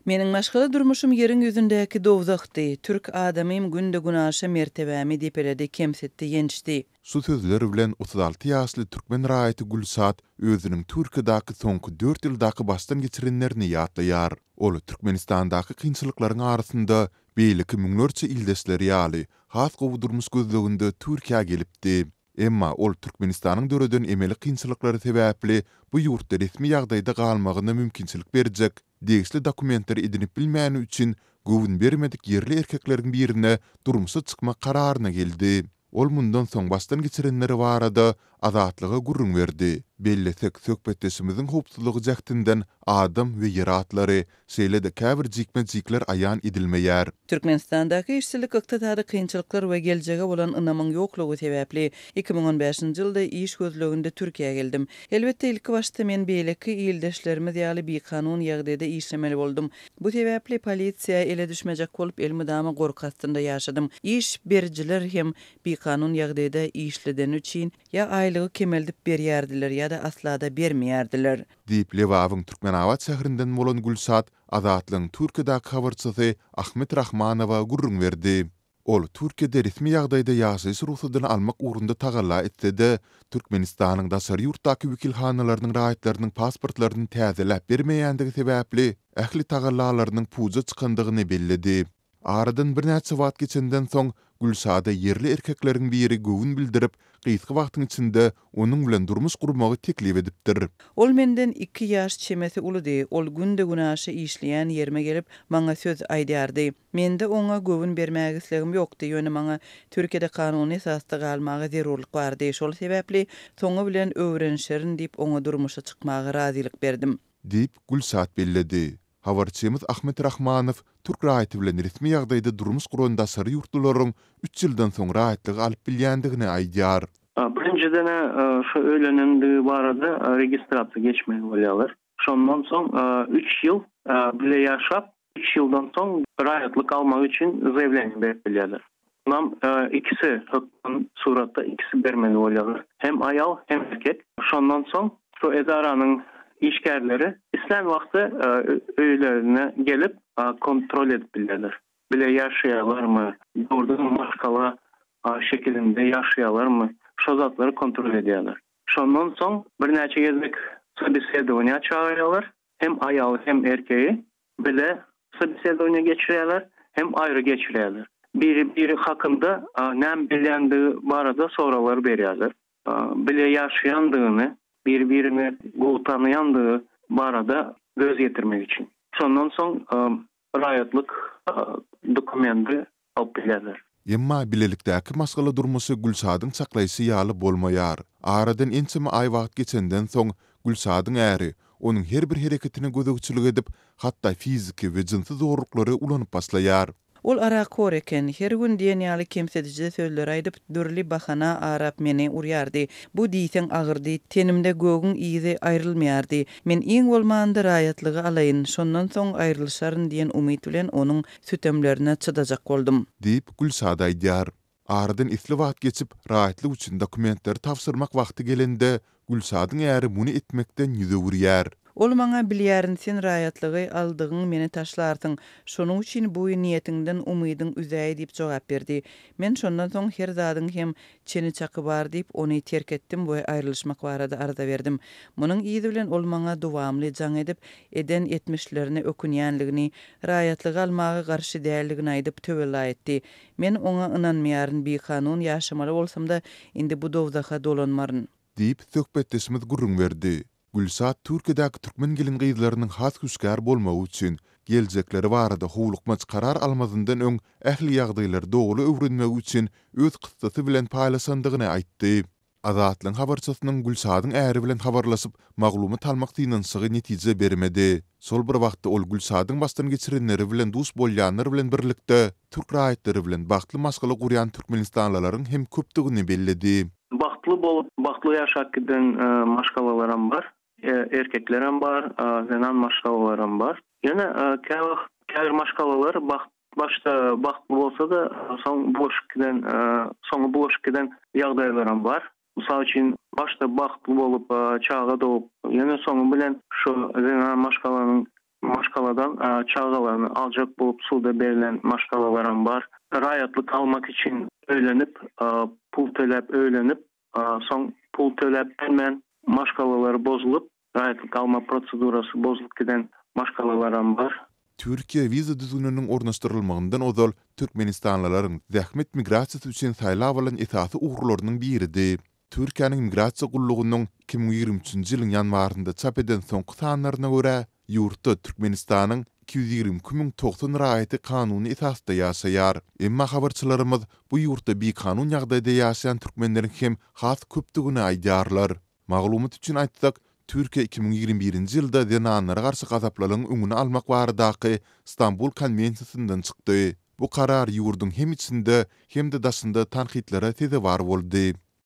Meniň maşgala durmuşym ýeriň ýüzündäki dowzahdy. Türk adamym günde-günaşa mertebämi depeledi, kemsitdi, ýençdi. Şu sözler bilen 36 ýaşly türkmen raýaty Gülşat özüniň Türkiýedäki soňky dört ýyldaky başdan geçirenlerini ýatlaýar. Ol Türkmenistandaky kynçylyklaryň arasynda beýleki müňlerçe ildeşleri ýaly, has gowy durmuş gözleginde Türkiýä gelipdi. Emma ol Türkmenistanyň döreden emeli kynçylyklary sebäpli bu ýurtda resmi ýagdaýda galmagyna mümkinçilik berjek degişli dokumentleri edinip bilmäni üçin göwün bermedik ýerli erkekleriň birine durmuşa çykmak kararyna geldi. Ol mundan soň başdan geçirenleri barada Azatlyga gürrüň berdi. Bellesek, söhbetdeşimiziň howpsuzlygy jähtinden adam we ýer atlary, şeýle-de käbir jikme-jikler aýan edilmeýär. Türkmenistandaky işsizlik, ykdysady kynçylyklar we geljege bolan ynamyň ýoklugy sebäpli, 2015-nji ýylda iş gözleginde Türkiýä geldim. Elbetde, ilkibaşda men beýleki ildeşlerimiz ýaly bikanun ýagdaýda işlemeli boldum. Bu sebäpli polisiýa ele düşmejek bolup, elmydama gorky astynda ýaşadym. Iş berijiler hem bikanun ýagdaýda işledeni üçin ýa aýlygy kemeldip berýärdiler ýa-da asla-da bermeýärdiler. Diýip, Lebabyň Türkmenabat şäherinden bolan Gülşat Azatlygyň Türkiýedäki habarçysy Ahmet Rahmanowa gürrüň berdi. Ol Türkiýede resmi ýagdaýda ýaşaýyş rugsadyny almak ugrunda tagalla etse-de, Türkmenistanyň daşary ýurtdaky wekilhanalarynyň raýatlarynyň pasportlaryny täzeläp bermeýändigi sebäpli, ähli tagallalarynyň puja çykandygyny belledi. Aradan birnäçe wagt geçenden soň, Gülşada ýerli erkekleriň biri göwün bildirip, gysga wagtyň içinde onuň bilen durmuş gurmagy teklip edipdir. Ol menden iki ýaş çemesi uludy. Ol günde-günaşa işleýän ýerime gelip, maňa söz aýdýardy. Mende oňa göwün bermäge islegim ýokdy, ýöne maňa Türkiýede kanuny esasda galmaga zerurlyk bardy. Şol sebäpli, soňy bilen öwrenişerin diýip, oňa durmuşa çykmaga razylyk berdim. Diýip, Gülşat belledi. Habarçymyz Ahmet Rahmanow türk raýaty bilen resmi ýagdaýda durmuş guran daşary ýurtlularyň üç ýyldan soň raýatlygy alyp bilýändigini aýdýar. Birinjiden-ä şu öýlenendigi barada registrasiýa geçmeli bolýarlar. Şondan soň üç ýyl bile ýaşap, üç ýyldan soň raýatlyk almak üçin zaýawleniýe berip bilýärler. Munam ikisi hökman suratda ikisi bermeli bolýarlar. Hem aýal, hem erkek. Şondan soň şu edaranyň işgärleri islän wagty öýlerine gelip kontrol edip bilýärler. Bile ýaşaýarlarmy, dogrudanam maşgala şekilinde ýaşaýarlarmy, şo zatlary kontrol edýärler. Şondan soň birnäçe gezek sobesedowaniýa çagyrýarlar, hem aýaly hem erkegi bile sobesedowaniýa geçirýärler, hem aýry geçirýärler. Biri-biri hakynda näme bilýändigi barada soraglar berýärler. Bile ýaşaýandygyny, biri-birini gowy tanaýandygy barada göz ýetirmek üçin. Şondan soň raýatlyk dokumendi alyp bilýärler. Emma bilelikdäki maşgala durmuşy Gülşadyň çaklaýşy ýaly bolmaýar. Aradan ençeme aý wagt geçenden soň, Gülşadyň äri onuň her bir hereketine gözegçilik edip, hatda fiziki we jynsy zorluklary ulanyp başlaýar. Ol arakhor eken. Her gün diýen ýaly kemsidiji sözleri aýdyp, dürli bahana arap meni urýardy. Bu diýseň agyrdy, tenimde gögüň yzy aýrylmaýardy. Men iň bolmanda raýatlygy alaýyn, şondan soň aýrylyşaryn diýen umyt bilen onuň sütemlerine çydajak boldum. Diýip, Gülşat aýdýar. Aradan esli wagt geçip, raýatlyk üçin dokumentleri tabşyrmak wagty gelende, Gülşadyň äri muny etmekden ýüz öwürýär. Ol maňa, Bilýärin, sen raýatlygy aldygyň meni taşlarsyň. Şonuň üçin bu niýetiňden umydyň üzäý diýip jogap berdi. Men şondan soň her zadyň hem çeni-çaky bar diýip, ony terk etdim we aýrylyşmak barada arza berdim. Munuň yzy bilen ol maňa dowamly jaň edip, eden etmişlerine ökünýänligini, raýatlygy almaga garşy däldigini aýdyp, töwella etdi. Men oňa ynanmaýaryn, bikanun ýaşamaly bolsam-da, indi bu dowzaha dolanmaryn. Diýip, söhbetdeşimiz gürrüň berdi. Gülşat Türkiýedäki türkmen gelin-gyzlarynyň has hüşgär bolmagy üçin, geljekleri barada howlukmaç karar almazyndan öň ähli ýagdaýlary doly öwrenmegi üçin öz kyssasy bilen paýlaşandygyny aýtdy. Azatlygyň habarçysynyň Gülşadyň äri bilen habarlaşyp, maglumat almak synanyşygy netije bermedi. Şol bir wagtda ol Gülşadyň başdan geçirenleri bilen duş bolýanlar bilen birlikde, türk raýatlary bilen bagtly maşgala gurýan türkmenistanlylaryň hem köpdügini belledi. Bagtly bolup, bagtly ýaşap giden maşgalalaram bar. Erkeklerem bar, zenan maşgalalaram bar. Ýöne käwagt käbir maşgalalar bagt başda bagtly bolsa-da, soň bulaşyp giden, soňy bulaşyp giden ýagdaýlaram bar. Mysal üçin, başda bagtly bolup, çaga dogup, ýöne soňy bilen şo zenan maşgalanyň. Maşgaladan çagalaryny aljak bolup suda berlen maşgalalaram bar. Raýatlyk almak üçin öýlenip, pul töläp öýlenip, soň pul töläp bilmän maşgalalary bozulyp, raýatlyk alma prosedurasy bozulyp giden maşgalalaram bar. Türkiýe wiza düzgüniniň ornaşdyrylmagyndan ozal türkmenistanlylaryň zähmet migrasiýasy üçin saýlap alan esasy ugurlarynyň biridi. Türkiýäniň Migrasiýa gullugynyň 2023-nji ýylyň ýanwarynda çap eden soňky sanlaryna görä, ýurtda Türkmenistanyň 222 090 raýaty kanuny esasda ýaşaýar. Emma habarçylarymyz bu ýurtda bikanun ýagdaýda ýaşaýan türkmenleriň hem has köpdügini aýdýarlar. Maglumat üçin aýtsak, Türkiýe 2021-nji ýylda zenanlara garşy gazaplylygyň öňüni almak baradaky Stambul konwensiýasyndan çykdy. Bu karar ýurduň hem içinde, hem-de daşynda tankytlara sezewar boldy.